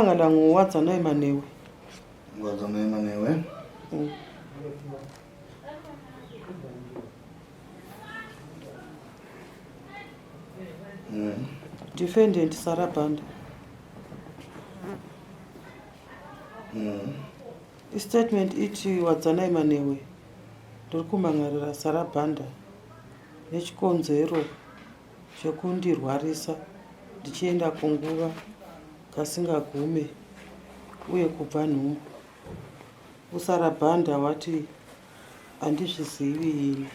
Ngala nguWadzanai Manewe. Wadzanai Manewe. Defendant Sarah Banda. Istatement ithi Wadzanai Manewe ndiri kumangarira Sarah Banda nechikonzero chekundirwarisa ndichienda kunguva kasingagume uye kubva nhumbu. USarah Banda wati handizvizivi ini.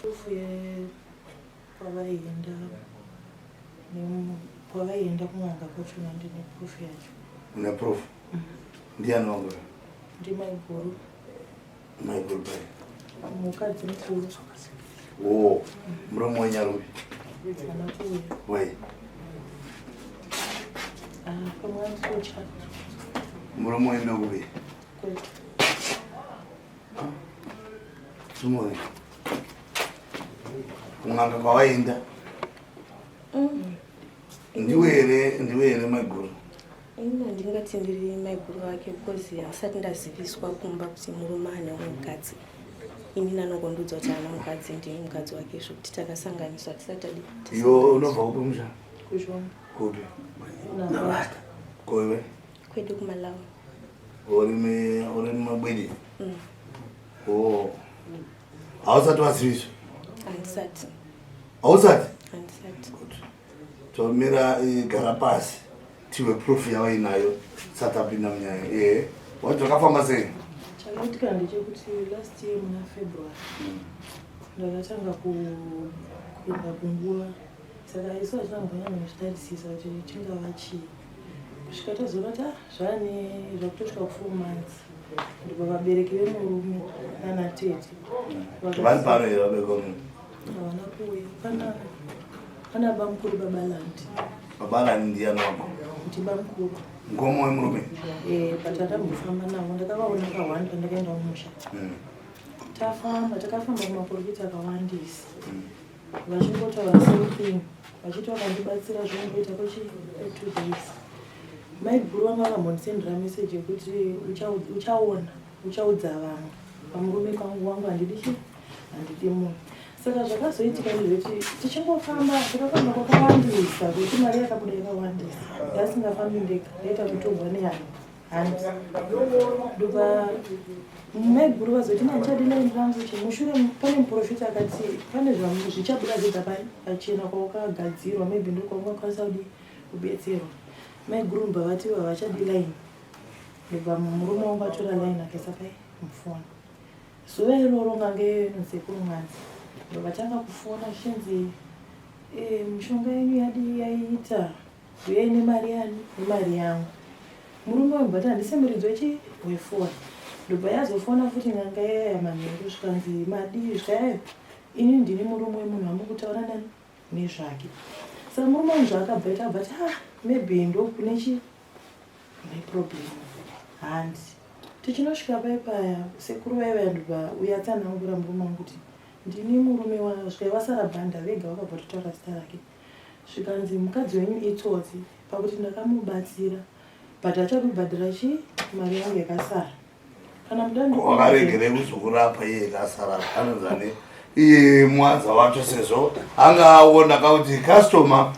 Proof yekwavaienda kwavaienda kun'anga kwachona ndine proof yacho. Une proof? Ndiani wangu? Ndimaiguru. Maiguru pai. Mukadzi mukuru. Oh, muromo wenyarupi? Haana kuuya. Why? Ah, pamwe ari kutya. Muromo wenda kupi? Kwete. Sumoi. Kun'anga kwawaenda. Ndiwe here, ndiwe here maiguru? Ini handingati ndiri maiguru vake because handisati ndaziviswa kumba kuti murume ane umwe mukadzi. Inini anongondiudza kuti haana mukadzi, ndini mukadzi wake zvokuti takasanganiswa tisati tadi. Iwe unobva kupi musha? Kuzhombe. Kupi? Navata. Koiwe? Kwedu kuMalawi. Uri uri mabwidi? Oh. Hausati waziviswa? Handisati. Hausati? Handisati. Good. Tomira gara pasi tiwe proof yawainayo sati apinda munyaya. Eh, wati zvakafamba sei? Chakaitika ndechekuti last year muna February ndakatanga kuenda kunguva saka isu hatina kumbonyanya kuzvitarisisa kuti chingava chii kusvika tazoona kuti ah, zvane zvakutosvika ku4 months ndobva vabereki vemurume nana tete Vari pano here vabereki vamurume? Havana kuuya. Pana bamukuru babalandi. Babalandi ndiani wako? Ndibamukuru. Mukoma wemurume? Eh, but andambofamba navo ndakavaona kahwani pandakaenda kumusha. Tafamba, takafamba kumaporofita akawandisa. Vachingotaura same thing. Vachiti vakandibatsira zvongoita kwechi 2 days. Maiguru vanga vakambondisendera message yekuti uchaona, uchaudza vamwe. Pamurume pangu wangu handidi chi handidi munhu. Saka zvakazoitika ndezvekuti tichingofamba, takafamba kwakawandisa zvekuti mari yakabuda yakawandisa. Ndasingafambi ndega, ndaita kutorwa nehama. Handi. Ndobva maiguru vazoti handichadi line rangu chi mushure pane muprofita akati pane zvichabuda zvega pachena kwawakagadzirwa maybe ndokwaungakwanisa kudi kubetserwa. Maiguru ndobva vati havachadi line. Ndobva murume wangu atora line akaisa pai mufoni. Zuva iroro ngange sekuru Mwanzi ndobva kufona zvichinzi mishonga yenyu yadii yaiita uyai nemari yani nemari yangu. Murume uyu ndobva handisi muridzi wechi wefoni. Ndobva yazofona futi n'anga iya manheru zvikanzi madii zvikaya ini ndini murume wemunhu wamuri nani nezvake. Saka murume uyu zvaakabva aita abva ati ah maybe ndokune chi neproblem handi. Tichinosvika pai paya sekuru vaiva ndobva uya atsanangura murume wangu kuti ndini murume wa vasara bhanda vega vakabva totaura zita rake. Zvikanzi mukadzi wenyu itsotsi pakuti ndakamubatsira but achadi kubhadhara chi mari yangu yakasara. Kana muda Wakaregere kuzokurapa iye kasara anonzani iye mwanza wacho sezvo anga aona kakuti customer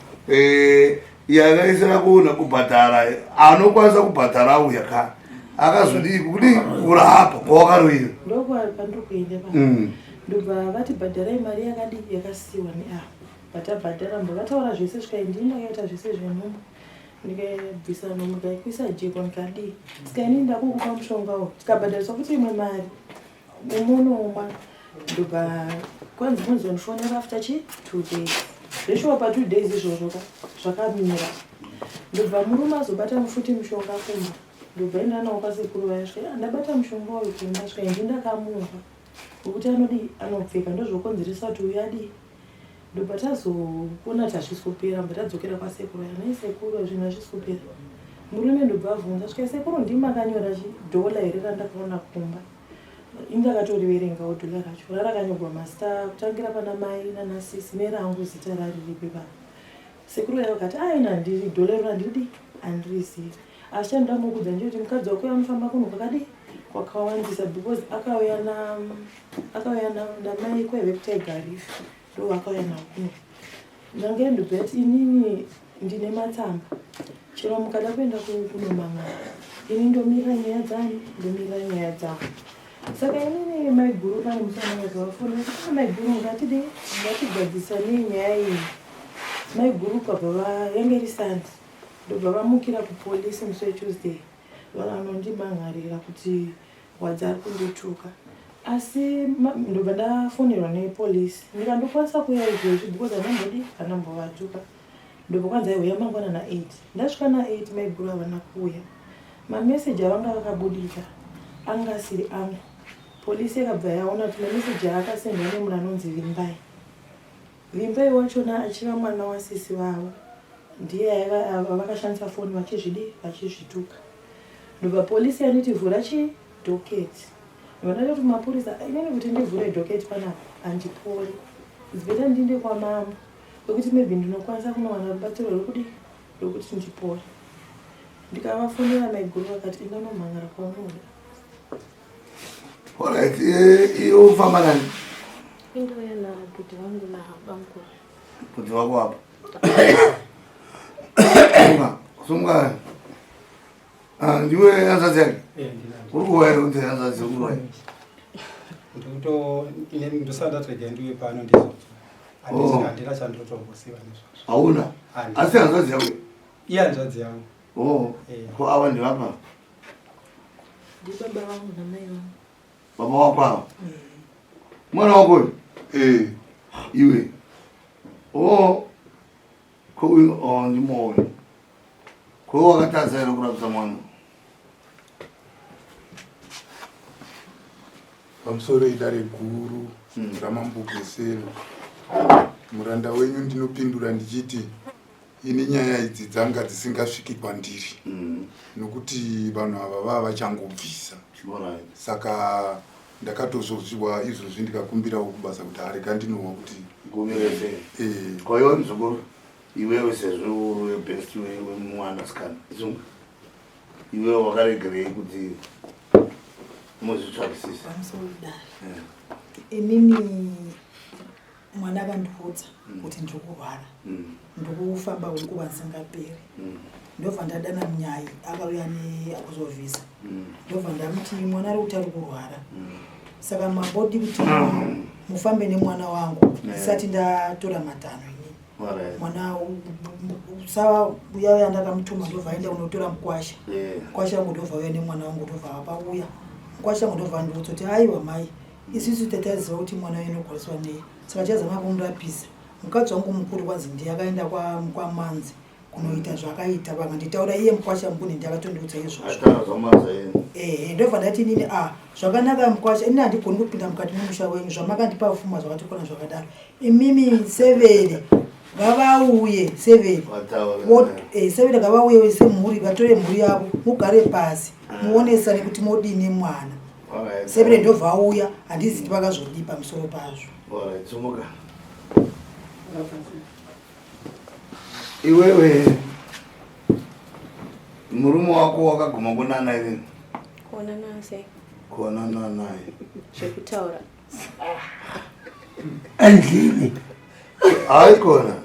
yakaisira kuona kubhadhara anokwanisa kubhadhara auya ka akazodii kudii kurapa kwawakaroiwa Ndokwapandiri kuenda pa. Ndobva vati bhadharai mari yakadi yakasiwa neava. Vatabhadhara mbva vataura zvese svikai ndini ndakaita zvese zvenhumbu. Ndikabvisa nhumbu ndikaikuisa jeko ndikadii. Saka inini ndakukupa mushonga uyu. Tikabhadhariswa futi imwe mari. Umunomwa. Ndobva kwanzi munozondifonera after chi 2 days. Zveshuwa pa 2 days izvozvo ka zvakamira. Ndobva murume azobata futi mushonga kumba. Ndobva enda nawo kwasekuru vaya svika ndabata mushonga uyu kumba svika ndini ndakamupa. Wekuti anodii anopfeka ndozvokonzeresa kuti uyu adii. Ndobva tazoona kuti hazvisi kupera ndobva tadzokera kwasekuru vaya nhai sekuru zvinhu hazvisi kupera. Murume ndobva abvunza svika sekuru ndimi makanyora chi dhola here randakaona kumba. Ini ndakatoriverengawo dhola racho rarakanyorwa mazita kutangira pana mai nana sisi nerangu zita rariripo ipapo. Sekuru vaya vakati ah ini handiri dhola iro handidi handirizivi. Asi chandoda kukudza ndechekuti mukadzi wako anofamba kunhu kwakadii kwakawandisa because akauya na akauya namai kwaive kutaigarifi ndo vakauya navo kuno. Ndange ndobet inini ndine matsamba chero mukada kuenda kunomangara ini ndomirira nyaya dzani ndomirira nyaya dzavo saka inini maiguru pane musi wandakazovafona ah, maiguru ngatidi ngatigadzisanei nyaya iyi maiguru kwabva yange iri sandi ndobva vamukira kupolisi musi wetuesday Vanondimhan'arira kuti Wadza ari kundituka asi ndobva ndafonerwa nepolice ndikandokwanisa kuuya izvezvi because handambodi handambovatuka ndobva kwanzi aiuya mangwana na8 ndasvika na8 maiguru havana kuuya mameseji avanga vakabudika anga asiri angu polisi yakabva yaona kuti mameseji aakasendwa nemunhu anonzi vimbai Vimbai wachona achiva mwana wasisi vavo ndiye aiva vakashandisa foni vachizvidi vachizvituka ndobva polisi yanditi vhura chi docket ndobva ndaita kuti mapurisa inini kuti ndivhure docket panapa handipori its better ndiinde kwamambo kwekuti maybe ndinokwanisa kunowana rubatsiro rwekudi rwekuti ndipore ndikavafonera maiguru vakati enda unomhangara kwaunoda Alright, eh, iwe ufamba nani? Indouya nabhudhi vangu nabamukuru. Bhudhi wako apo. Sumuka. Ah, ndiwe hanzvadzi yake? Eh, Uri kuuya here kuti hanzvadzi uri kuuya? Ndikuto inini ndosati ndatirega ndiwe pano ndizvo. Oh. Handina chandinotomboziva nezvazvo. Hauna? Asi hanzvadzi yako? Iye hanzvadzi yangu. Oh. Eh. Ko ava ndivapa? Ndibaba vangu namai vangu. Baba wako ava? Eh. Mwana wako uyu? Eh. Iwe. Oh. Ko uyu oh ndimoyo. Ko wakatadza here kurapisa mwana? Pamusoro idare guru ramambo Gesero. Muranda wenyu ndinopindura ndichiti Ini nyaya idzi dzanga dzisingasviki kwandiri nokuti vanhu ava vava vachangobvisa saka ndakatozozviwa izvozvi ndikakumbirawo kubasa kuti arega ndinowa kuti eh. Koiwe mzukuru iwewe sezvo uri best wemwana sikana iwewe wakaregerei kuti muzvitsvakisisa eh. Inini mwana akandiudza mm. kuti ndiri kurwara mm. ndikufamba wenguva dzisingaperi mm. ndobva ndadana munyai akauya neakuzovhisa ndobva ndamuti mwana ari kuti ari kurwara saka mambodi kuti mufambe nemwana wangu ndisati ndatora matanho inini mwana sawa uya uya ndakamutuma ndobva aenda kunotora mukwasha mukwasha wangu ndobva uya nemwana wangu ndobva apauya mukwasha wangu ndobva andiudza kuti aiwa mai Isusu tataziva kuti mwana uyu anogwariswa nei saka chazama kumurapisa. Mukadzi wangu mukuru kwanzi ndiye akaenda kwamanzi kunoita zvakaita vakanditaura iye mukwasha mukuru ndiye akatondiudza izvozvo. Ehe ndobva ndati inini a ah, zvakanaka mukwasha inini handigoni kupinda mukati memusha wenyu zvamakandipa fuma zvakatikona zvakadaro imimi severe ngavauye severe eh, severe ngavauye semhuri vatore mhuri yavo mugare pasi muonesane kuti modini mwana Sebere ndobva auya handizi kuti vakazodii pamusoro pazvo. Sumuka. Iwewe murume wako wakaguma kunana here? Kuonana sei? Kuonana naye. Zvekutaura. Andini. Haikona.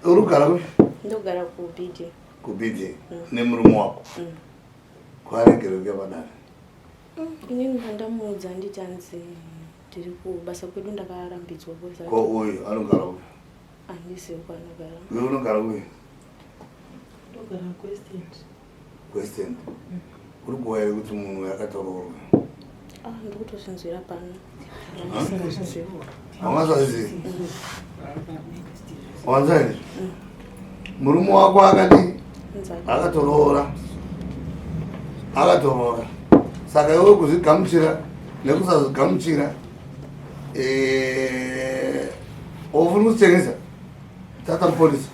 Uri kugara kupi? Ndogara kuBD. KuBD nemurume wako. Kwaregere kuya padare. Mm, inini pandamuudza anditi anzi ndiri kubasa kwedu ndakarambidzwa because Ko uyu anogara kupi? handizivi kwaanogara. Uyu unogara kupi? Ndogara kuEstend. KuEstend. Uri kuwa here kuti munhu uyu akatoroorwa? Ah, ndiri kutozvinzwira pano. Ndisingazvizivi. Haungazvizivi? Wanzwa here? Murume wako akadii? Akatoroora. Akatoroora. Saka iwe kuzvigamuchira nekusazvigamuchira eh ofuna kusitshengisa thatha mupholisa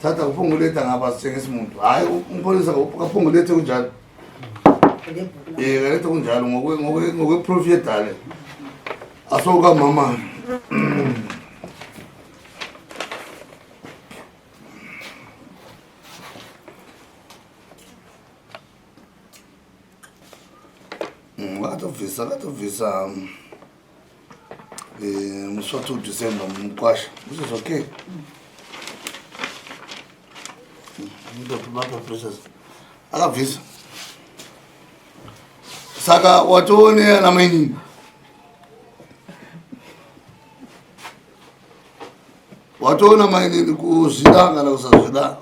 thatha kuphunguletha ngapha sithengisa umuntu hhayi umpholisa kaphungulethe kunjalo Eh, kalethe kunjalo ngokwe-proof yedale asokamama Akabvisa eh, musi wa 2 December mukwasha. This is okay. Ndotobata process. Akabvisa. Saka watoonea na mainini. Watoona mainini kuzvida kana kusazvida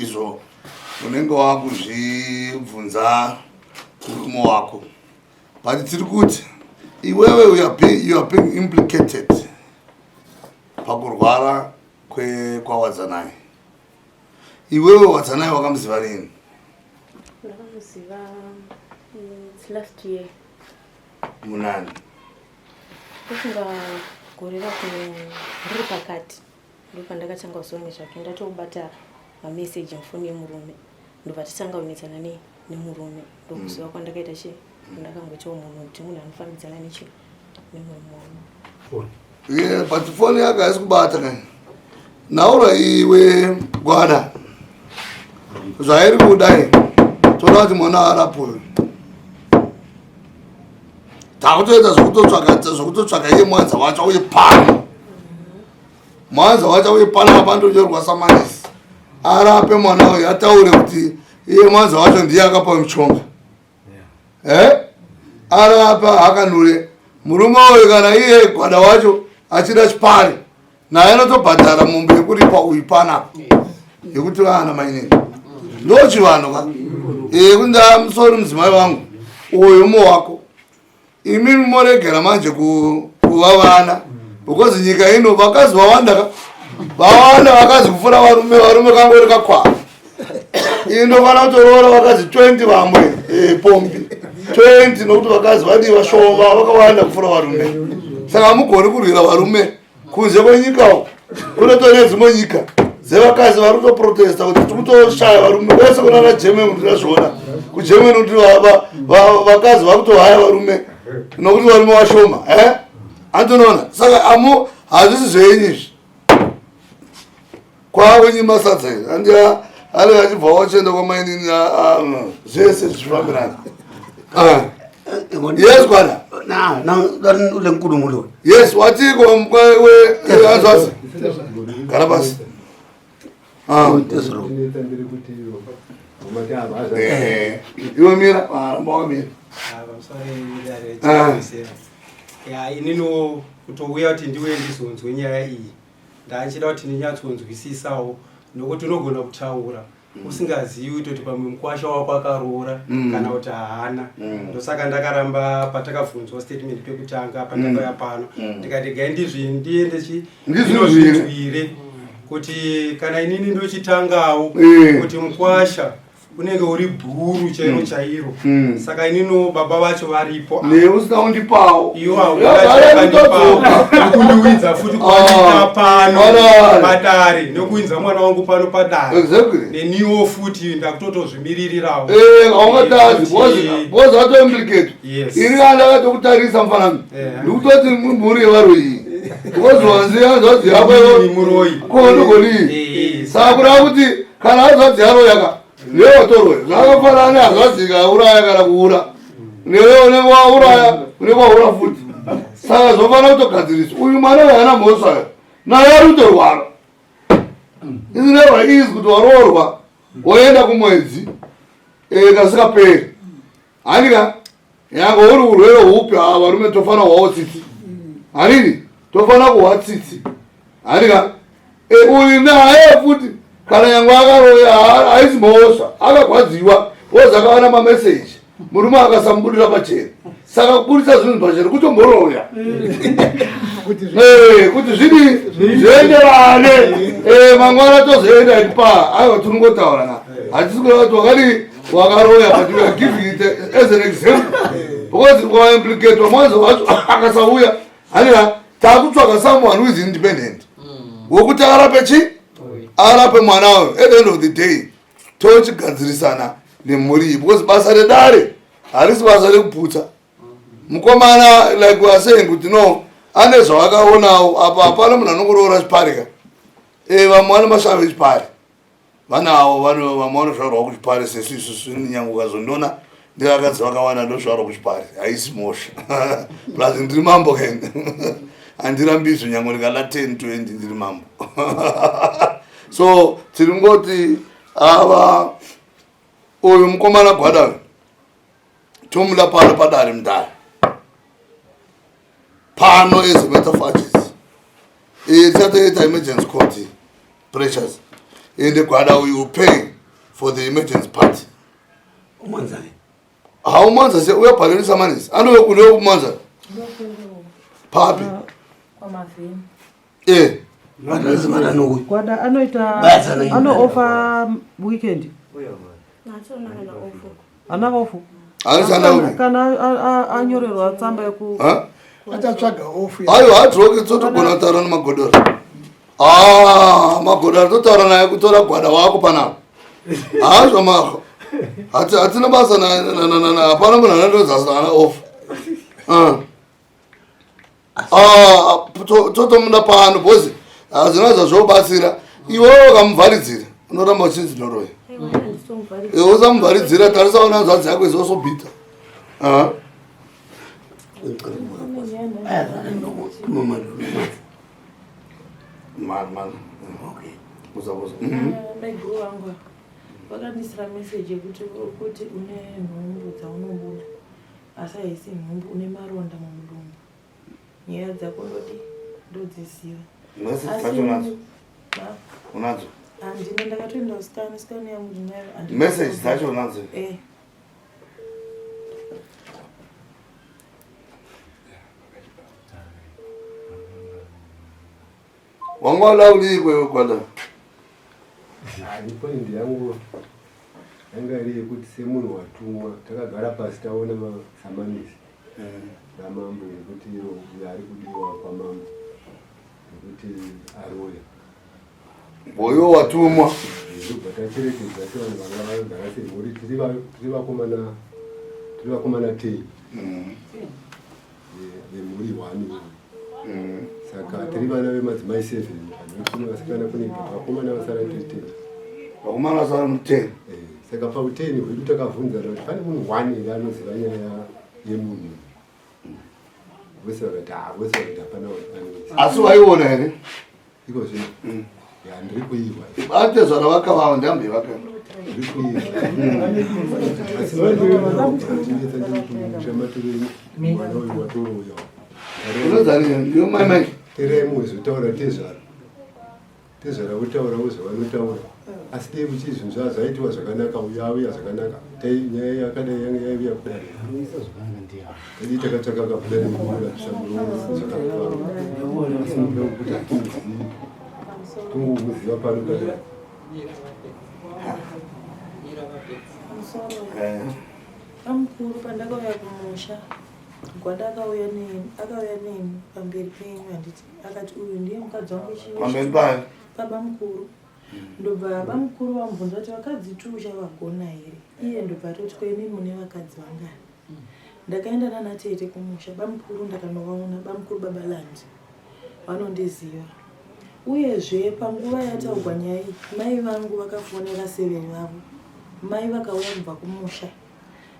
izvo unenge wakuzvibvunza murume wako. But tiri kuti iwewe you are being implicated pakurwara kwawadzanai. Iwewe wadzanai wakamuziva rini? Ndakamuziva last year. Munani? Ndofunga gore rakuno riri pakati ndopandakatanga kuziva nezvake ndatobata mameseji mufoni yemurume ndobva tatanga kunetsana nei nemurume ndokuziva kwandakaita chi ndakangoitawo munhu kuti munhu anofambidzana nechi nemurume wangu. Yeah, but foni yake haisi kubata kai. Naura iwe gwada. Zvairi kudai. Toda kuti mwana arapwe. Takutoita zvekutotsvaka zvekutotsvaka iye mwanza wacho uye pano. Mwanza wacho uye pano apa ndonyorwa samanisi. Arape mwana uyu ataure kuti iye mwanza wacho ndiye akapa muchonga. Eh? Arapa akanure murume uyu kana iye gwada wacho achida chipari naye anotobhadhara mombe yekuripa uyu panapa yekuti vana mainini ndochivanhu ka eh kunda musori mudzimai wangu uyu mo wako imi moregera manje kuva vana because nyika ino vakazi vawanda ka vawanda vakazi kupfuura varume varume kangori kakwana ini ndofana kutoroora vakazi 20 vamwe eh, pombi 20 nokuti vakazi vadii vashoma vakawanda kupfuura varume saka hamugoni kurwira varume kunze kwenyika uko kunotori nedzimwe nyika dzevakazi vari kutoprotesta kuti tiri kutoshaya varume vese kunana germany kuti tazviona kugermany kuti vakazi vari kutohaya varume nokuti varume vashoma e eh? andinoona saka amu hazvisi zvenyu izvi kwakunyima sadza izvi andi anenge achibva wachienda kwamainini zvese zvichifambirana ah. Yes bwana. Na na le nkulumo lo. Yes watiko we azwazi. Gara basi. Ah. Eh, iwe mira, ramba wakamira. Ah. Ya inini kutouya kuti ndiwe ndizonzwe nyaya iyi. Ndachida kuti ndinyatsonzwisisawo nokuti unogona kutaura usingazivi kutoti pamwe mukwasha wako akaroora kana kuti haana. Ndosaka ndakaramba patakabvunzwa statement pekutanga pandakauya pano ndikati gai ndizvi ndiende chi ndinozvinzwire kuti kana inini ndochitangawo kuti mukwasha unenge uri bhuru chairo chairo. Saka inino baba vacho varipo newe usina kundipawo iwo haungachikandipawo nekundiwinza futi kwandita pano padare nekuwinza mwana wangu pano padare neniwo futi ndakutotozvimiririrawo. Haungatadzi because watoimplicate. Ini kana ndakatokutarisa mufanami ndikutoti mhuri yevaroyi because wanzi hanzvadzi yako muroyi kondogodii. Saka kureva kuti kana hanzvadzi yaroya ka newe watoroya zvakafanana nehanzvadzi ikauraya kana kuura newe unenge wauraya unenge waura futi. Saka zvofanira kutogadziriswa. Uyu mwana uyu haana mhosva naye ari kutorwara. It's never easy kuti waroorwa woenda kumwedzi kasikaperi handika yange uri urwere hupi. Ha, varume tofanira kuhwawo tsitsi, hanini tofanira kuhwa tsitsi handika. Uyu naye futi kana yange akaroya haisi mhosva, akagwadziwa wozi akawana mameseji murume akasamubudira pachena. Saka kubudisa zvinhu pachena kutomboroya kuti zvidi zvienderane. Mangwana tozoenda pa aiwa tinongotaura na hatisi kureva kuti wakadi wakaroya, but we are giving it as an example because ukaimplicatwa mwanzo wacho akasauya hanina takutsvaga someone who is independent wokuti arape chi arape mwana uyu. At the end of the day tochigadzirisana nemhuri iyi because basa redare harisi basa rekuputsa. Mukomana, like we are saying kuti no ane zvavakaonawo apa. Hapana munhu anongoroora chiparika. Vamwe vane mashavi echipari vanawo, vamwe vanozvarwa kuchipari sesu isusu. Nyange ukazondiona Ndevakadzi vakawanda ndozvaro kuchipari haisi mhosva. Plus ndiri mambo ken. Handirambi izvo nyange ndikada 10 20 ndiri mambo. So tiri ngoti ava uyu mukomana gwada uyu tomuda pano padare mudare pano as a matter of urgency. Eh, tichatoita emergency court pressures ende gwada uyu pay for the emergency part. Umanzani. Haumanza se uyabhalelisa manisi anove kune kumanza papi eh Gwada anoita anoofa weekend ana ofu kana anyorerwa tsamba yeku achatsvaga ofu ayo hadroke totogona kutaura nemagodora Ah, magodora totaura naye kutora gwada wako panapa hazvo maho hatina basa hapana munhu anondozasa ana off ah. Ah, totomuda pano bhozi hazvina zvazvobatsira iwewe ukamuvharidzira unoramba uchinzi ndoroya iwe usamuvharidzira tarisa ona hanzvadzi yako izosobhita ah. Man, man. Okay. Buza, buza. Maiguru vangu vakandisira message yekuti kuti une nhumbu dzaunobuda asi haisi nhumbu une maronda mumudumbu nyaya dzako ndodi ndodziziva Message dzacho unadzo? Unadzo? Handina, ndakatoenda kusikani sikani yangu ndinayo. Message dzacho unadzo? Eh. Wanga wada kudii kwewe kwada? Ni point yangu yanga iri yekuti semunhu watumwa takagara pasi taona masamanisi ramambo yekuti iro uyo ari kudiwa kwamambo yekuti aroya Boyo watumwa. Ndobva tacherechedza sevanhu vanga vagara semhuri tiri vakomana tiri vakomana tei vemhuri hwani saka tiri vana vemadzimai seven kune vasikana kune vakomana vasara tiri ten Vakomana vasara mu 10. Saka pauteni hwedu takabvunzana kuti pane munhu one here anoziva nyaya yemunhu vose vakati ha vose vakati hapana anoziva. Asi waiona here? Iko zvino ya ndiri kuihwa Atezvara vakavava ndambe vaka. Ndiri kuihwa asi ndikumusha mwana uyu watoroya Unozani ndiyo mai mai. Tererai muzotaura tezvara tezvara votaurawo zvavanotaura asi dei kuti zvinhu zvaa zvaitiwa zvakanaka uyo auya zvakanaka tai nyaya yakadai yanga yaiuya kudare tadii takatsvaka kabuda nemukurapisa murume zvakafamba asi muda wekuti hatimuzivi tongomuziva pano padare Bamukuru pandakauya kumusha Gwada akauya neni akauya neni pamberi penyu handiti akati uyu ndiye mukadzi wangu Pamberi payo. Pabamukuru ndobva bamukuru vamubvunza kuti vakadzi tu uchavagona here iye ndobva atoti ko imi mune vakadzi vangani ndakaenda nana tete kumusha bamukuru ndakanovaona bamukuru baba Landi vanondiziva uyezve panguva yataugwa nyaya iyi mai vangu vakafonera severi vavo mai vakauya kubva kumusha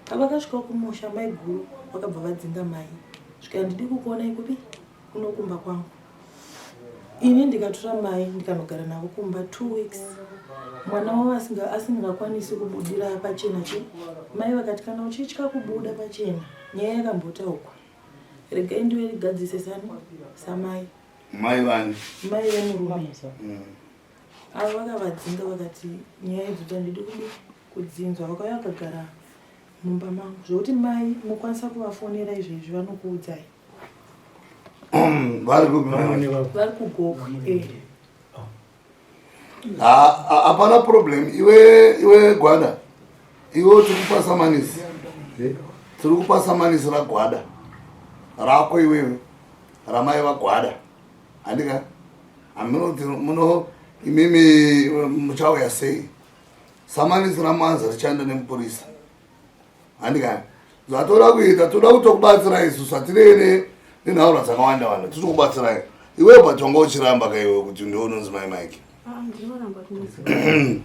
pavakasvika kumusha maiguru vakabva vadzinga mai svika handidi kukuonai kupi kuno kumba kwangu ini ndikatora mai ndikanogara navo kumba 2 weeks mwana wavo asingakwanisi kubudira pachena chi mai vakati kana uchitya kubuda pachena nyaya yakambotaugwa regai ndiwe rigadzise sani samai Mai vani? Mai vemurume avo vakavadzinga vakati nyaya idzodzo handidi kudi kudzinzwa vakauya vakagara mumba mangu zvekuti mai mokwanisa kuvafonera izvezvi vanokuudzai Vari kupi mai vacho? Vari kuGokwe eh. Hapana problem iwe iwe Gwada iwe tiri kupa samanisi tiri kupa samanisi raGwada rako iwewe ramai vaGwada handika hamunoti muno imimi muchauya sei samanisi ramanza richaenda nemupurisa handika zvatoda kuita toda kutokubatsirai isusu hatinei nenhaura dzakawanda wanda tiri kubatsirai iwe but wanga uchiramba ka iwe kuti ndiwe unonzi mai Mike Ah, ndinoramba kunzi.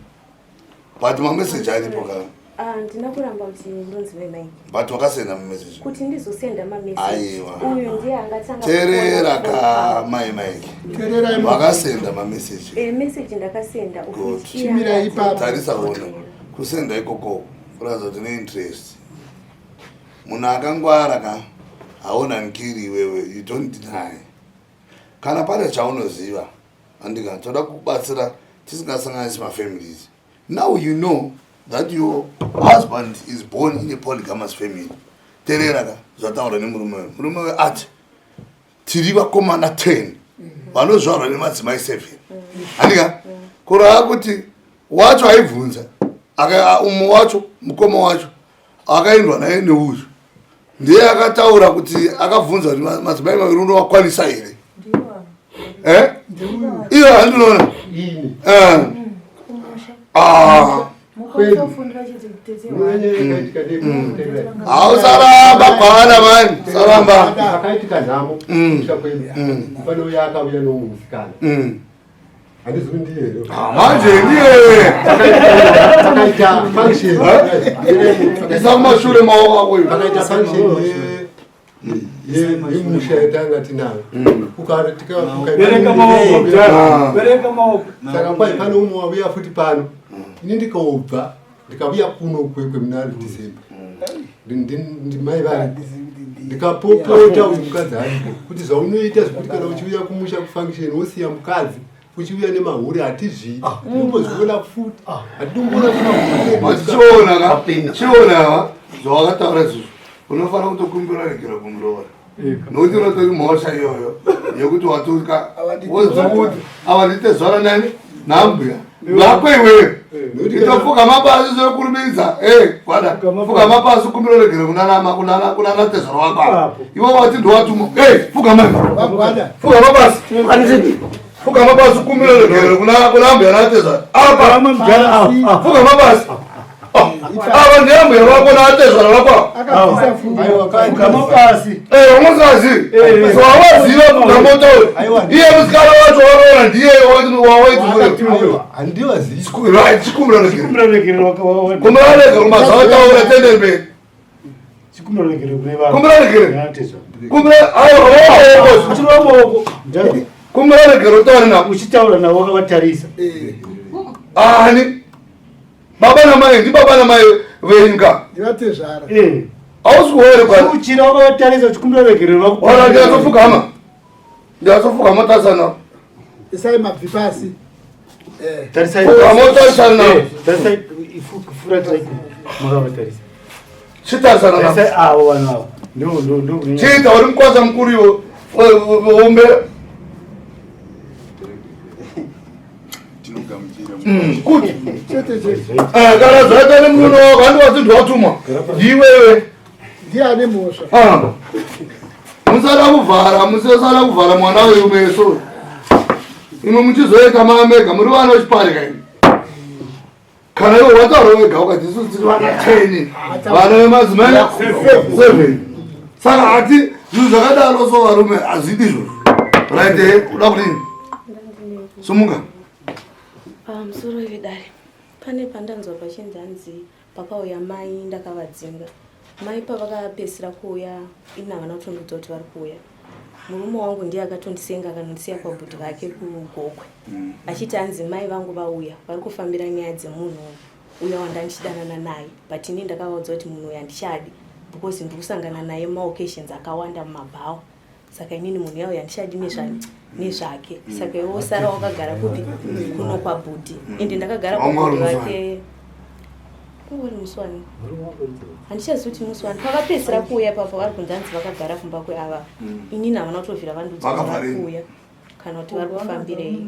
But mameseji aripo ka. Ah, ndina kuramba kuti ndonzi mai Mike. But wakasenda mamessage. Kuti ndizosenda mamessage. Aiwa. Uyu ndiye angatanga. Teerera ka mai Mike. Teerera Wakasenda mamessage. Eh, message ndakasenda. Good. Chimira ipapo. Tarisa uone. Kusenda ikoko kuratidza kuti une interest. Munhu akangwara ka hauna nkiri iwewe you don't deny. Kana pane chaunoziva andika toda kubatsira tisingasanganisi mafamilies. Now you know that your husband is born in a polygamous family. Terera ka zvataura nemurume uyu. Murume uyu ati tiri vakomana 10 vanozvarwa nemadzimai 7. Handika? Kureva kuti wacho aibvunza umwe wacho mukoma wacho akaendwa naye neuyu ndiye akataura kuti akabvunza kuti madzimai maviri unovakwanisa here eh? iyo handinoona eh. ah. Hausaramba kwana mani saramba akaitika nhamo kusha kwedu panouya akauya noumwe musikana handizivi ndiye here ah, manje ndiye akaita function isa kumashure maoko ako akaita function yemusha yatanga tinayo saka kwai pane umwe wauya futi pano ini ndikaubva ndikauya kuno kwekwe muna december ndimai vari ndikapopota uyu mukadzi aripo kuti zvaunoita zvekuti kana uchiuya kumusha kufunction wosiya mukadzi uchiuya nemahure hatizvidi ah. tinombozviona futi ah. hatitomboona chiona ka chiona zvawakataura izvozvo unofanira kutokumbira regero kumuroora nokuti unotori mhosva iyoyo yekuti watuka wozokuti ava nditezvara nani nambuya vako iwewe itofuka mapasi zvokurumidza gwada fuka mapasi kumbira regere kunana tezvara wako ava iwe wati ndowatuma fuka mai fuka mapasi fuka mapasi kumbira regere kuna mbuya natezvara apa fuka mapasi ava ndiyambuya vako naatezvara vako unosazivi so havaziva kugamoto iye musikana wacho wakaona ndiye wawaitichikumbira regero mazavataura tende mberi kumbira regero kumbira regero utaure navo uchitaura navo wakavatarisa ani Baba namai ndibaba namai venyu ka. Ndivatezvara. Eh. Hausi kuhore kwa. Uchira wakavatarisa uchikumbira regerero vako. Ora ndiyatofukama. Ndiyatofukama tasana. Isai mabvi pasi. Eh. Tarisai. Fukama tarisana. Eh, tarisai furatirai makavatarisa. Chitarisana. Tarisai avo vanhu avo. Ndo ndo ndo. Chiita uri mukwaza mukuru iwe. Ombe. Mm, kuti eh, kana zvaita nemurume wako handi wati ndiwatumwa ndiwewe ndiye ane mhosva ah. musada kuvhara musasada kuvhara mwana uyu meso imwe muchizoita mamega muri vana vechiparika imi kana iwe wataura wega ukati isu tiri vana teni vana vemadzimai seven saka hati zvinhu zvakadaro so varume hazvidi izvozvo right eh, uda kudini sumuka pamusoro vedare pane pandanzwa pachinzi hanzi pakauya mai ndakavadzinga mai pavakapedzisira kuuya ini havana kutondiudza kuti vari kuuya murume wangu ndiye akatondisenga akanondisiya kwabhuti vake kugokwe mm. achiti hanzi mai vangu vauya vari kufambira nyaya dzemunhu uya wandandichidanana naye but ini ndakavaudza kuti munhu uyu handichadi because ndiri kusangana naye maoccasions akawanda mumabhawa saka inini munhu yauya handichadi nezvani nezvake saka iwe wosara wakagara kupi kuno kwabhudhi ende ndakagara kwabhudhi vake uri musi wani handichazivi kuti musi wani pavapedzisira kuuya ipapo vari kunzi hanzi vakagara kumba kweava mm. inini havana kutovhira vandiudza kuti vari kuuya kana kuti vari kufambirei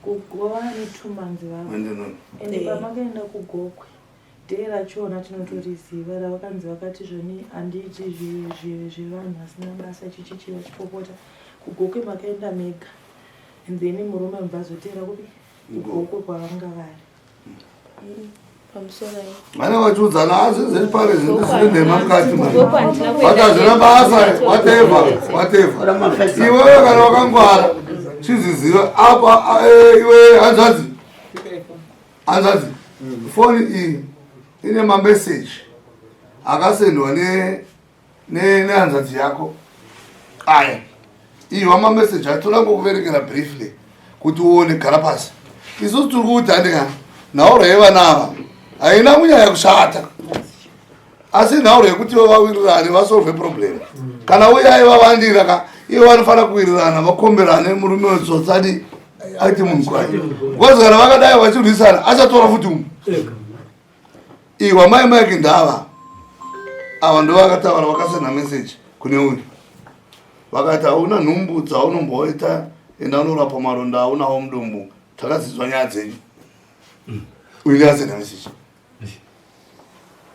kugova netumanzi vavo ende pamakaenda kugokwe Day rachona tinotoriziva ravakanzi vakati zvoni handiiti zvevanhu vasina basa chichichi vachipopota kugokwe makaenda mega and then murume mubva azoteera kupi kugokwe kwavanga vari vane vachiudzana asi zvechipare zvinhu zvine nhema mukati but hazvina basa whatever whatever iwewe kana wakangwara chizviziva apa eh, iwe hanzvadzi hanzvadzi Foni iyi ine mameseji akasendwa nehanzvadzi yako aya. Iwa mameseji atora ngokuverekera briefly kuti uone. Gara pasi. Isusu tiri kuti handika nhauro yevana ava haina kunyanya kushata, asi nhauro yekuti vawirirane vasolve problem. Kana uye aivavandira ka, ivo vanofanira kuwirirana, vakomberane, murume wetsotsadi aite munhu kwaye, because kana vakadai vachirwisana achatora futi umwe. Iwa mai Mike ndava ava ndo vakataura, vakasenda message kune uyu, vakati hauna nhumbu dzaunomboita, enda unorapwa maronda aunawo mudumbu, takadzidzwa nyaya dzenyu. Uyu ndiasenda message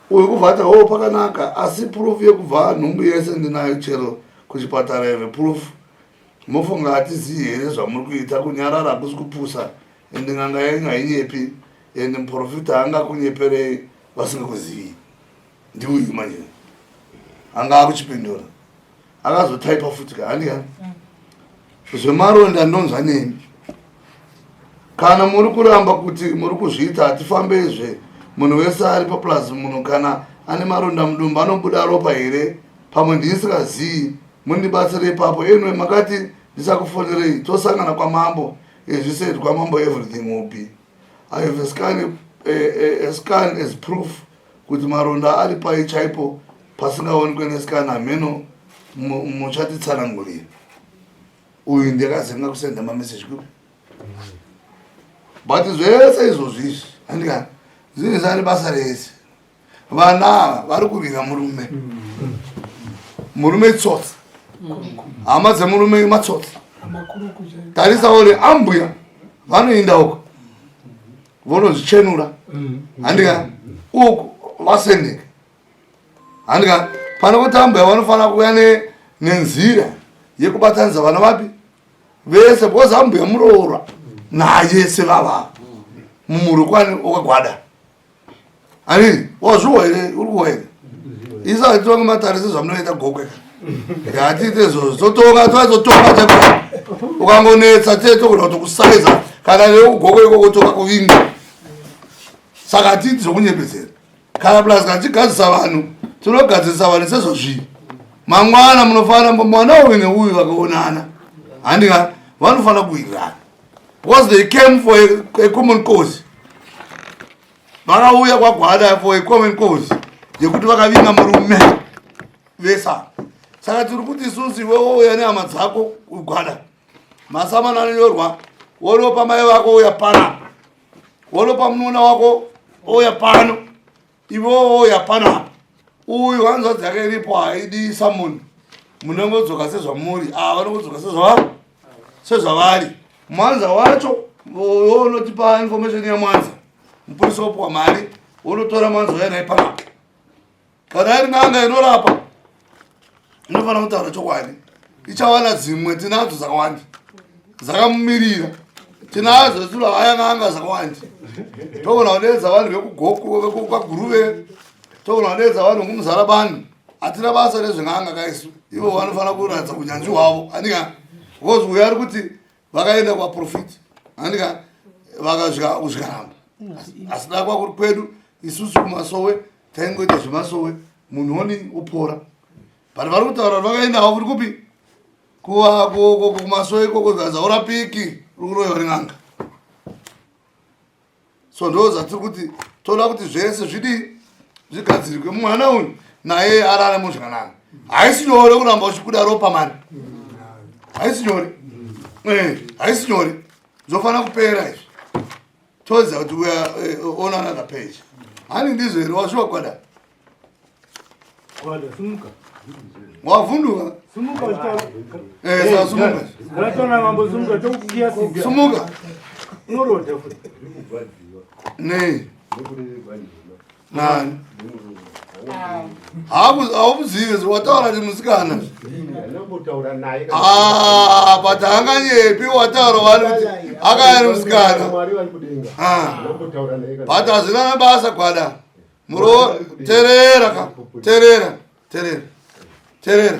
uyu kubva ati, "Oh, pakanaka, asi proof yekubva nhumbu yese ndinayo, chero kuchipatara have proof. Mofunga hatizivi here zvamuri kuita? Kunyarara hakusi kupusa, ende n'anga yenyu hainyepi, ende muprofita angakunyeperei vasingakuzivi?" Ndiuyu manje anga akuchipindura, akazotaipa futi ka, handika zvemaronda ndonzwa nemi. Kana muri kuramba kuti muri kuzviita, hatifambezve. Munhu wese ari paplus, munhu kana ane maronda mudumbu anobuda ropa here? Pamwe ndiisingazii, mundibatsire ipapo. Anyway, makati ndisakufonerei, tosangana kwamambo. As you said, kwamambo everything will be. I have a scan as proof kuti maronda ari pai chaipo pasingaonekwe nescan. Hameno, muchatitsanangurira." Uyu ndakazenga kusenda mameseji kupi, but zvese izvozvo izvi handika zvinhu zvari basa rese. Vana ava vari kurwira murume. Murume itsotsi, hama dzemurume matsotsi. Tarisa uri ambuya vanoinda uko vonozvichenura, handika uku vasendeka, handika pane kuti ambuya vanofanira kuuya nenzira yekubatanidza vana vapi vese, because ambuya muroora naye sevava mumhuri kwani wakagwada ani wazviwa here? Uri kuwa here? Isu hatitonge matare sezvamunoita Gokwe. Hatiite izvozvo, totonga toazotonga chako. Ukangonetsa tete togona kutokusaiza kana nekugokwe ikoko tokakuvinga. Saka hatiiti zvokunyepedzera kana plus kana tichigadzisa vanhu, tinogadzirisa vanhu sezvazviri. Mangwana munofanira mwana uyu neuyu vakaonana, handika vanofanira kuwirirana because they came for a common cause. Vakauya kwaGwada for a common cause yekuti vakavinga murume vesa. Saka tiri kuti isusu, iwe wouya nehama dzako kugwada, masamana anonyorwa, wonopa mai vako uya panapa, wonopa mununa wako ouya pano, iwe wouya panapa. Uyu hanzvadzi yake iripo haidi samuni, munongodzoka sezvamuri. Ava vanongodzoka sezvavari. Mwanza wacho wonotipa information yamwanza, mupurisa wopiwa mari, wonotora mwanza uya naye panapa. Kana iri n'anga inorapa inofanira kutaura chokwadi, ichawana dzimwe tinadzo dzakawanda dzakamumirira. Tinadzo tinovaya n'anga dzakawanda, togona kudeedza vanhu vekuGokwe, vekwaGuruve, togona kudeedza vanhu vekuMuzarabani. Hatina basa nezven'anga kaisu, ivo vanofanira kuratidza unyanzvi hwavo, handika? Because uyo ari kuti vakaenda kwaprofiti, handika, vakasvika kusvikaramba, asi da kwakuri kwedu isusu kumasowe taingoita zvemasowe, munhu oni opora. But vari kutaura kuti vakaendawo kuri kupi, kumasowe ikoko, zvanzi haurapiki, uri kuroyiwa nen'anga. So ndo zvatiri kuti toda kuti zvese zvidii, zvigadzirwe, mwana uyu naye ararame zvakanaka. Haisi nyore kuramba uchibuda ropa mani, haisi nyore. Haisi nyore, zvofanira kupera izvi. Toziva kuti we are on another page. Hani ndizvo here? Washuwa kwada? Kwada, simuka. Wavhunduka. Simuka uchitaura. Saka simuka. Ratona mambo, simuka tokukiya simbi. Simuka. Unorodha futi. Nei nani? Hauzivi, wataura kuti musikana. Ndambotaura naye. Ah, but haanganyepi, wataura wani kuti akaya nemusikana. Mwari vari kudenga. Ah. Ndambotaura naye. But hazvina nebasa gwada muro. Terera ka, terera, terera, terera.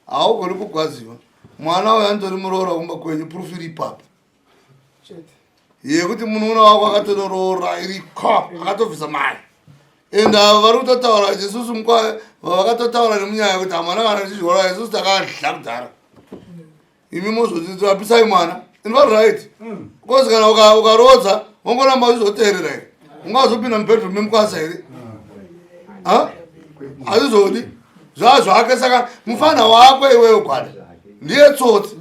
Haugoni kugwadziwa. Mwana uyu anotori muroora kumba kwenyu, proof iri ipapo. Yekuti munun'una wako akatonoroora iriko, akatobvisa mari. And ava vari kutotaura kuti isusu mukwa vakatotaura nemunyaya yekuti hamwana kana tichidyola isusu takadla kudhara. Imi mozoti rapisai mwana. And vari right. Because kana ukaroodza wongoramba uchizoteerera here? Ungazopinda mubedroom memukwasa here? Ha? Hazvizodi. Zvazvake saka mufana wako iwewe gwada. Ndiye tsotsi.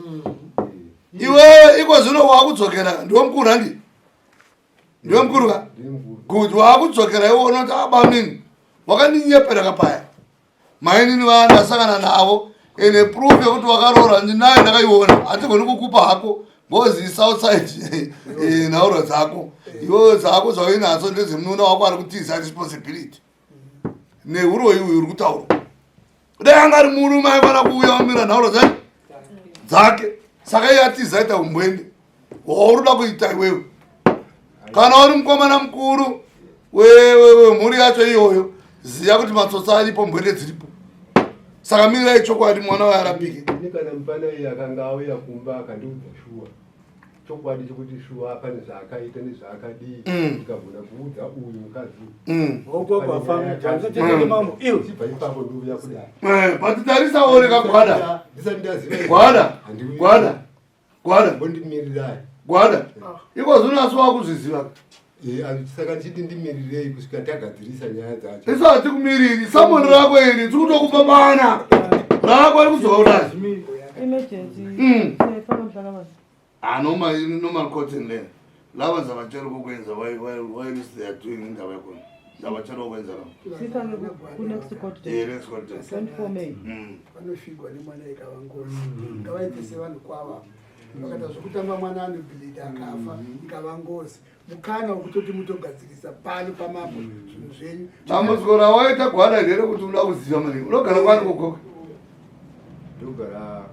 Iwewe iko zvino wakudzokera ndiwe mukuru handi? Ndiwe mukuru ka? Good, wakudzokera iwe unoti abamini. Wakandinyepera kapaya. Mainini vaya ndasangana navo ene proof yekuti wakaroora ndinayo ndakaiona. Hatigoni kukupa hako ngozi is outside nhauro dzako. Iwewe dzako dzauinadzo ndedzemununa wako ari kutiza responsibility. Nehuroyi uyu uri kutaurwa. Dai anga ari murume aifanira kuuya omira nhauro dzake dzake. Saka iye atiza aita umbwende hwauri kuda kuita iwewe. Kana uri mukomana mukuru wemhuri yacho iyoyo, ziya kuti matsotsi aripo, mbwende dziripo. Saka mirai chokwadi mwana waye arapike. Ini kana mupana iye akanga auya kumba akandiudza shuwa chokwadi chekuti shuwa pane zvaakaita nezvaakadii, ndikagona kuudza uyu mukadzi. Chibva ipapo ndouya kudai. But tarisa uone kagwada. Ndisati ndaziva. Gwada. Gwada. Gwada. Mbondimirirai. Gwada. Iko zvino asi wakuzviziva. Saka ndichiti ndimirirei kusvika tagadzirisa nyaya dzacho. Isu hatikumiriri. Samoni rako iri tiri kutokupa bana. Rako riri kudzoka kudai. Emergency. Sefana mhlaka bani? Ah, normal, normal court in there. Lava zabatshela ukwenza why is they are doing indaba yakhona. Zabatshela ukwenza lapho. Sifake ku next court date. Eh, next court date. 24 May. Vanofigwa nemwana ikava ngozi. Ngavaite sevanhu kwava. Vakaita zvekutamba mwana anobhilidha akafa ikava ngozi. Mukana wekutoti mutogadzirisa pano pamambo zvinhu zvenyu. Dambudziko rawaita gwada nderekuti unoda kuziva maningi. Unogara kwani kogoko? Ndogara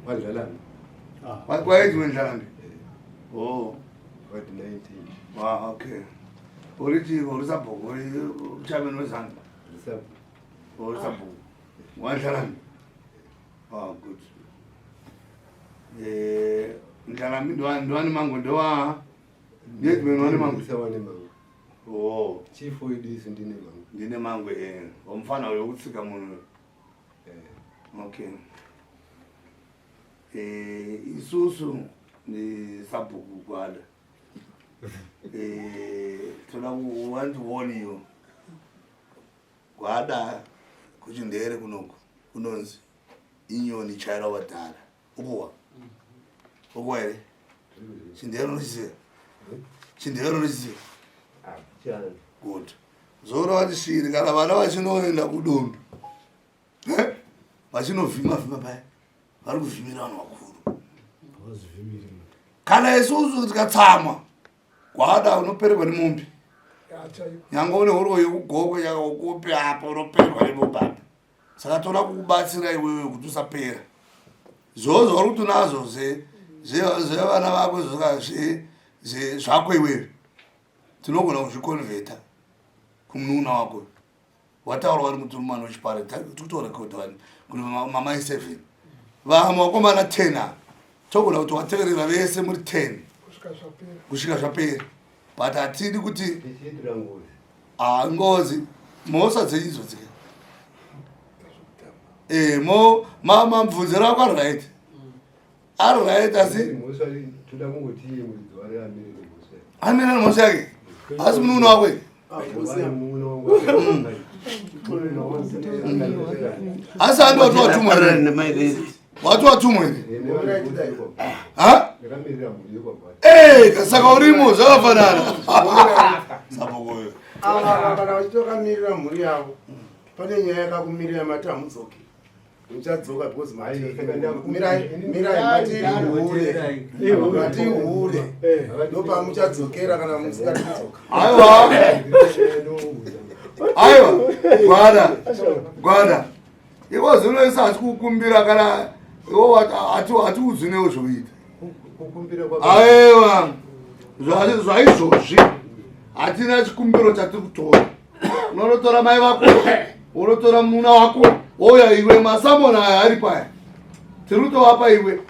kwaNdlalami. Kwaidzi weNdlalami? Oh. Ward 19. Ah, okay. Uri chii? Uri sabhuku? Uri chairman weZANU? Uri sabhuku. Uri sabhuku. WaNdlalami? Ah, good. Ndlalami ndiwani mango ndewa Headman wane mango. Wane mango. Oh. Chief wedu isu ndine mango. Ndine mango eh. Wamfana uyo kutsika munhu. Okay. Isusu ni sabhuku gwada. Toda ku want to warn you. Gwada kuchindere kunoku kunonzi inyoni chaira wadhara. Ukuwa. Ukuwa here? Chindere unochiziva? Chindere unochiziva? Good. Zoro vati shiri kana vana vachinoenda kudundu. Vachinovhima vhima paya. Vari kuvhimira vanhu vakuru. Kana isusu tikatsamwa gwada unopererwa nemombe. Nyangwe une hurwa yekugokwe yakakupe apa unopererwa nemombe apa. Saka toda kukubatsira iwewe kuti usapera. Zvoo zvauri kuti unazvo zvevana vako zvako iwewe. Tinogona kuzviconverta kumunun'una wako. Wataura wari kuti mwana wechipare tikutorekodha wani kune mamai 7. Vamwe vakomana 10 ava. Togona kuti wateverera vese muri 10. Kusvika zvapera. But hatidi kuti ngozi mhosva dzenyu idzo dzika. Mo mabvunziro ako ari right. Ari right asi toda kungoti iye muridzi wari amire nemhosva. Amire nemhosva yake. Asi munun'una wako here? Asi handi wati watumwa here? Wati watumwa here? Ha? Saka urimo zvakafanana. Sapokoyo. Ava kana vachitokamirira mhuri yavo pane nyaya yakakumirira mati hamudzoki. Muchadzoka because mati mirai mirai mati hure mati hure ndopamuchadzokera kana musingadi kudzoka. Aiwa. Aiwa. Gwada. Gwada. Iko zvino isa achikukumbira kana iwo atiudzwi newo zvokuita. Aiwa. Zvaizvozvi hatina chikumbiro chatiri kutora. Unonotora mai vako, unotora mununa wako, wouya iwe masamona aya ari paya. Tiri kutovapa iwe.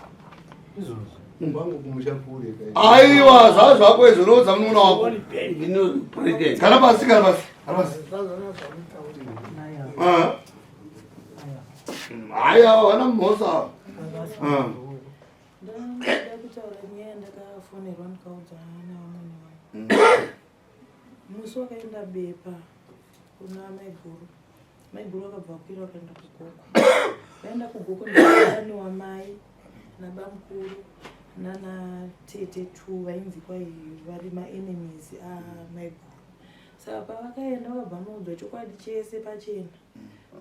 Kwangu kumusha kure. Aiwa, zvaa zvako izvo unoudza munun'una wako. Kana pasi, kana pasi, kana pasi. Ah. Haya, vana mhosva. Ah. Ndada kutaura nyaya ndakafonerwa ndikaudzwa navamwene vangu. Musi wakaenda bepa kuna maiguru. Maiguru vakabva vakwira vakaenda kugokwe. Vaenda kugokwe ndokudaniwa wamai nabamukuru nana tete two vainzi kwai vari maenemies amaiguru. Saka pavakaenda vakabva vaudzwa chokwadi chese pachena.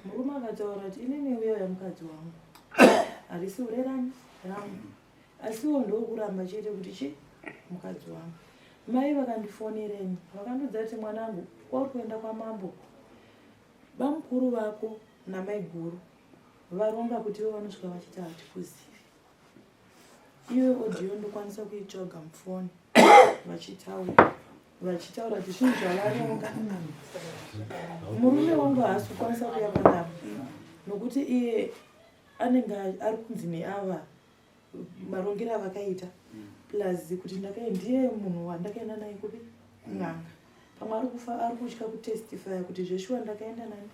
Murume akataura kuti inini uya uya mukadzi wangu. Harisi hure rani rangu. Asiwo ndokuramba chete kuti chi mukadzi wangu. Mai vakandifonera ini vakandiudza kuti mwanangu kwauri kuenda kwamambo bamukuru vako namaiguru varonga kuti ivo vanosvika vachiti hatikuzivi. Iyoyo audio ndokwanisa kuitsvaga mufoni vachitaura vachitaura kuti zvinhu zvavaronga. Murume wangu haasi kukwanisa kuuya panapa nokuti iye anenge ari kunzi neava marongero avakaita plus kuti ndakai ndiye munhu wandakaenda naye kupi kun'anga pamwe ari kufa ari kutya kutestifya kuti zveshuwa ndakaenda nani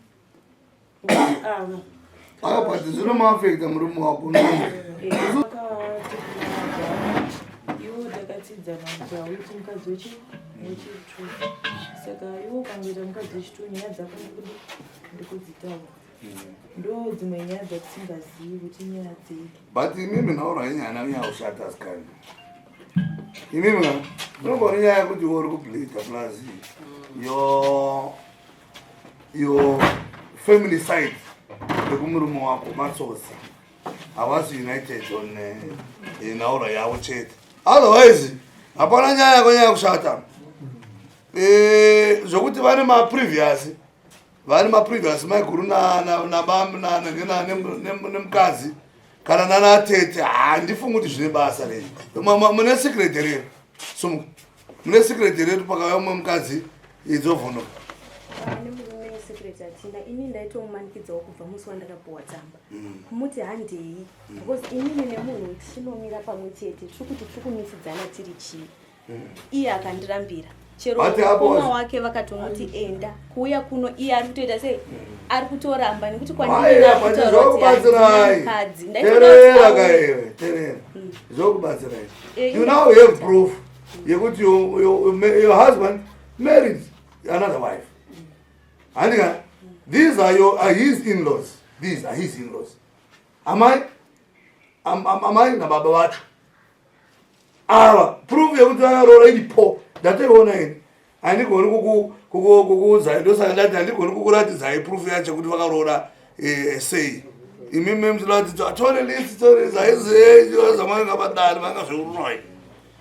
nokuti ava Aya, but zvinomuafecta murume wako. Iwo takatsidzana kuti hauiti mukadzi wechitu, saka iwo ukangoita mukadzi wechitu nyaya dzako ndikudi ndikudzitaura ndo dzimwe nyaya dzatisingazivi kuti nyaya dzei. But imimi nhaura yenyaya nanyaya asikana. Imimi ka unongori nyaya yekuti iwe uri kubleeda plus your family side yekumurume wako matsotsi havasi united on nhaura yavo chete. Otherwise hapana nyaya yako nyaya kushata. Zvokuti vane maprevious vane maprevious maiguru nemukadzi kana nanatete, handifungi kuti zvine basa rei. Mune secret rero, sumuka, mune secret redu pakauya mumwe mukadzi idzovhunduka. Nemurume secret hatina. Ini ndaitomumanikidzawo kubva musi wandakapuwa tsamba kumuti handei, because inini nemunhu tichinomira pamwe chete tiri kuti tiri kumisidzana tiri chii. Iye akandirambira chero But apo mukoma wake vakatomuti enda kuuya kuno, iye ari kutoita sei, ari kutoramba nekuti kwandiri Aiwa, but zvokubatsirai. mukadzi. Terera kaiwe, terera, zvokubatsirai. You now have proof yekuti your husband married another wife, handika? These are his in-laws, these are his in-laws, amai amai nababa vacho ava. Proof yekuti vakaroora iripo, ndatoiona ini. Handigoni kukuudzai, ndosaka ndati handigoni kukuratidzai proof yacho kuti vakaroora sei. Imimi muchida kuti tore list, tore zvaizvamanga padare vanga zveuroi,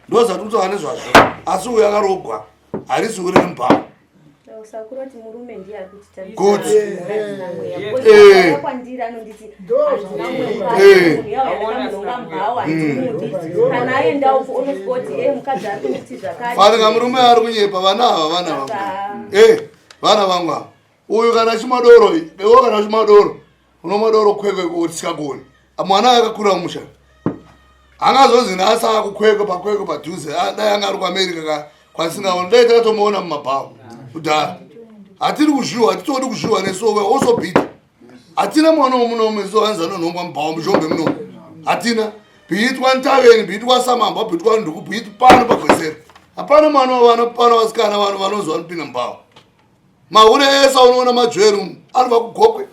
ndozati kutaura nezvazvo. Asi uyu akarogwa harisi uri remubhawa. Sakura kuti murume ndiye ari Good. kutitambisa kwandiri, anonditi handina mumwe mubhawa, handimudi. Kana aenda uko unosvika kuti e mukadzi ari kunditi zvakati. Fanika murume ari kunyepa. Vana ava vana vangu, vana vangu ava. Uyu kana achimadoro, iwo kana achimadoro, unomadoro kwekwe kutikagoni. Mwana akakura mumusha angazonzi nhasi akukwekwe pakwekwe padhuze. Ah, dai anga ari kuAmerica ka kwasingaoni, dai takatomuona mumabhawa kudhara. Hatiri kuzviwa, hatitodi kuzviwa nesu. We also beat hatina mwana womunomu so hanzi anonhongwa mubhawa muZhombe munomu hatina. Bhiitwa Ntaveni, bhiitwa Samamba, bhiitwa Nduku, bhiitwa pano paGwesera, hapana mwana wavana pano. Vasikana vanhu vanonzi vanopinda mubhawa, mahure ese aunoona majweru anobva kuGokwe,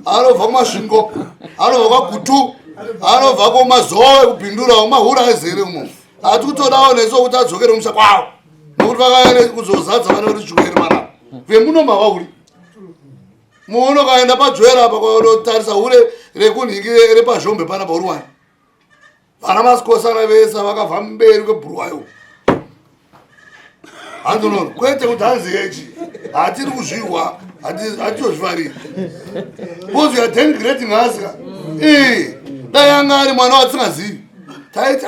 anobva kuMasvingo, anobva kwaGutu, anobva kuMazowe, kuPindura. Mahure azere umo. Hati kutodawo nesu kuti adzokere kumusha kwawo nokuti vakauya kuzozadza vana kuti jweri mana vemuno mavauri muno. Kaenda pajweri apa kwanotarisa hure rekunhingi repaZhombe pana pauri wani vana masikosana vese vakabva mberi kwebhuruwayo. Hanzi kwete kuti hanzi yechi hatiri kuzvihwa, hatitozvifariri because you are denigrating us ka. Dai anga ari mwana watisingazivi taiti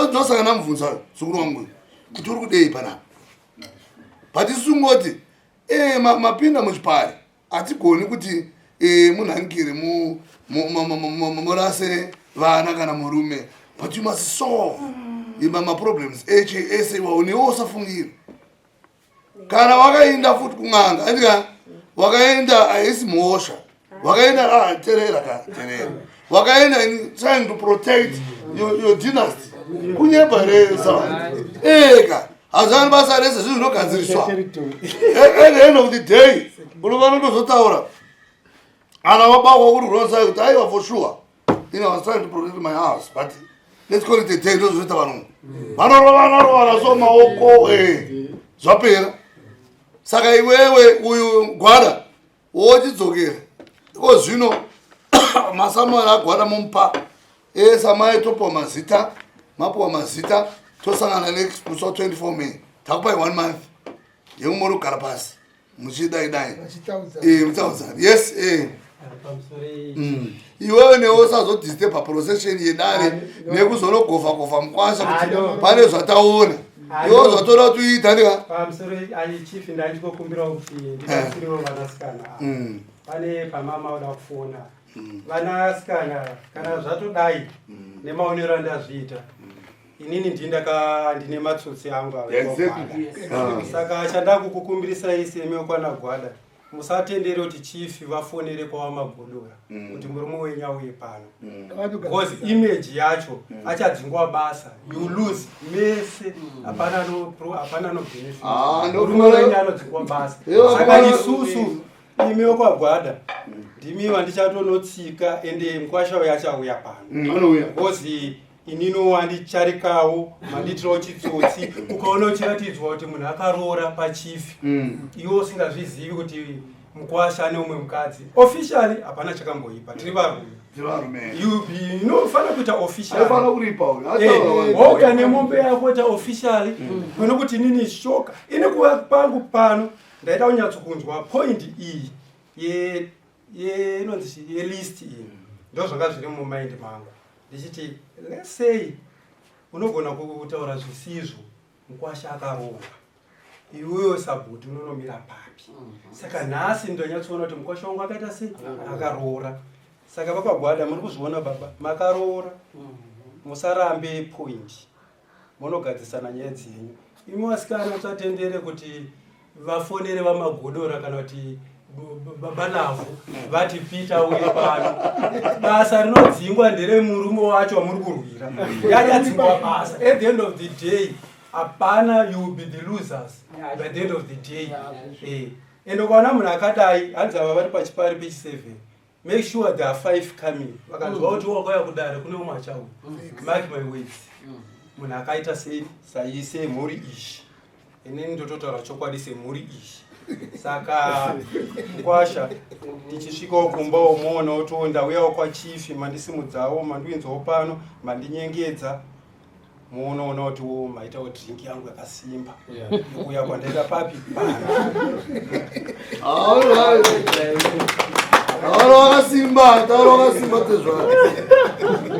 ndosaka ndamubvunza zukuru wangu kuti uri kudei panapa, but isungoti mapinda muchipari hatigoni kuti munhangire murase vana kana murume. But you must solve ima maproblems eche ese iwawo newe usafungire. Kana wakaenda futi kun'anga, andika wakaenda haisi mhosva. Wakaenda ah, terera ka terera. Wakaenda in trying to protect your dynasty. Kunyepa here sawa. Eka hazvani basa rese zvinhu zvinogadziriswa. At the end of the day unofanira kutozotaura ana wabakwa kuri kuronzai kuti aiwa for sure. You know, I was trying to protect my house, but let's call it a day. Ndozvinoita vanhu. Vanorovana so maoko eh zvapera. Saka iwewe uyu Gwada wochidzokera. Iko zvino masamuel agwada mumupa ese amai topiwa mazita, mapiwa mazita tosangana next musi wa 24 May. Takupai 1 month yekumori kugara pasi. Muchidai dai. Eh, mutaudzana. Yes, eh. Iwewe newe usazodisturba procession yedare nekuzonogova gova mukwasha kuti pane zvataona. Iwe zvatoda kuti uite ndika. Pamusoro ayi chief ndachikokumbirawo kuti ndibatsirewo vanasikana ava. Pane pamama oda kufona. Vanasikana kana zvatodai nemaonero andazviita. Inini ndindaka ndine matsotsi angu ava. Saka chandakukukumbirisai semi kwana Gwada. Musatendere kuti chief vafonere kwavaMagodora kuti murume wenyu auye pano. Because image yacho achadzingwa basa. You lose mese. Hapana no pro, hapana no benefit. Murume wenyu anodzingwa basa. Saka isusu imi wekwaGwada ndimi vandichatonotsika ende mukwasha uyo achauya pano. Anouya. Because inini wandicharikawo mandiitirawo chitsotsi ukaona uchiratidzwa kuti munhu akaroora pachifi iwe usingazvizivi kuti mukwasha ane umwe mukadzi officially hapana chakamboipa tiri varume. Unofanira kuita officially. Anofanira kuripa uyu. Wauya nemombe yako ita officially kwene kuti inini shoka ini kuva pangu pano ndaida kunyatsokunzwa point iyi inonzi yelist iyi ndo zvanga zviri mumind mangu ndichiti let's say unogona kutaura zvisizvo mukwasha akaroora iwewe sabhuti unonomira papi. Saka nhasi ndonyatsoona kuti mukwasha wangu akaita sei akaroora. Saka vakwagwada muri kuzviona baba makaroora musarambe point munogadzisana nyaya dzenyu. Imi vasikana musatendere kuti vafonere vaMagodora kana kuti baba Lavhu vati Peter uye pano. Basa rinodzingwa nderemurume wacho wamuri kurwira. Yachadzingwa basa. At the end of the day hapana, you will be the losers by the end of the day. Ende ukaona munhu akadai hanzi ava vari pachipari pechi7 make sure there are 5 coming. Vakanzwa kuti wakauya kudare kune umwe achauya. Mark my words. Munhu akaita sei semhuri iyi. Inini ndototaura chokwadi semhuri iyi. Saka mukwasha tichisvikawo kumba umoona kuti ndauyawo kwachifi mandisimudzawo mandiunzawo pano mandinyengedza. Muonoona kuti wo maitawo drink yangu yakasimba. Kuuya kwandaita papi pano. All right. Taura wakasimba, taura wakasimba tezvara.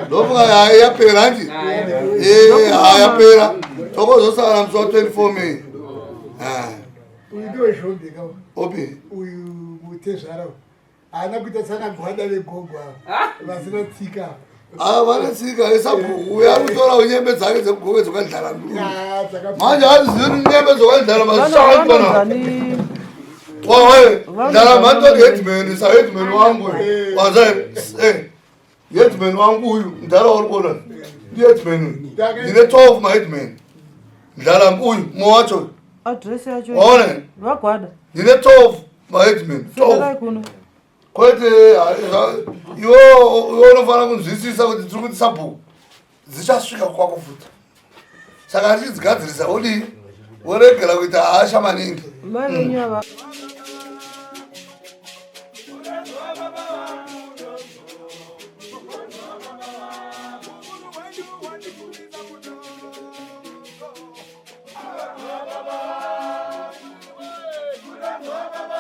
Ndofunga yapera hanti? Yapera. Tokozosara musi wa 24 May. Uyu ndiwe zhombe ka. Opi? Uyu mutezvara. Haana kuita sana Gwada vegogo ava. Vasina tsika. Vane tsika esabhuku uya ari kutora nyembe dzake dzekugogo dzakadlala nduru. Manje hazizivi kuti nyembe dzakadlala mashanti pana. Wawe, ndala matori headman, sa headman wangu. Waza headman wangu uyu, ndala uri kuona. Ndi headman uyu. Ndine 12 ma headman. Ndala uyu, mumwe wacho. Address yacho. Waona? Vagwada. Ndine 12 ma headman. 12. Sendai kuno. Kwete, iwe unofanira kunzwisisa kuti tiri kuti sabhuku dzichasvika kwako futi. Saka achidzigadzirisa wodii? Woregera kuita hasha maningi. Mai venyu ava. Baba.